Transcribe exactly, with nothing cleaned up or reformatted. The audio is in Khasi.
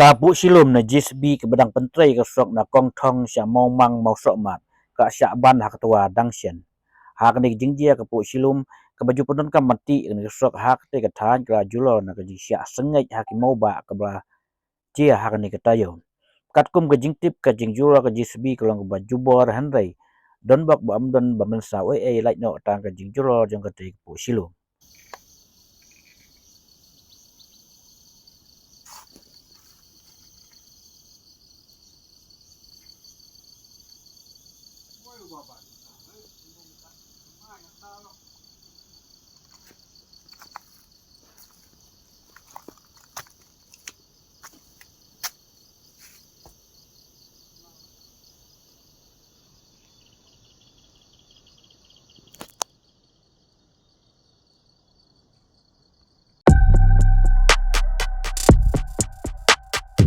Ka Buh Shilum na J C B kaba dang pyntrei ka surok na Kongthong sha Mawmang Mawsohmat ka shah ban ha ka twa dang shen. Ha kane ka jingjia ka Buh Shilum kaba ju pyndonkam ban tih kane ka surok ha katei ka thaiñ ka la julor na ka jingshah sengeit ha ki mawbah kaba la jia ha kane ka taïew. Katkum ka jingtip, ka jingjulor ka J C B ka long kaba jubor, hynrei don bok ba ym don ba mynsaw ei ei lait noh tang ka jingjulor jong katei ka Buh Shilum.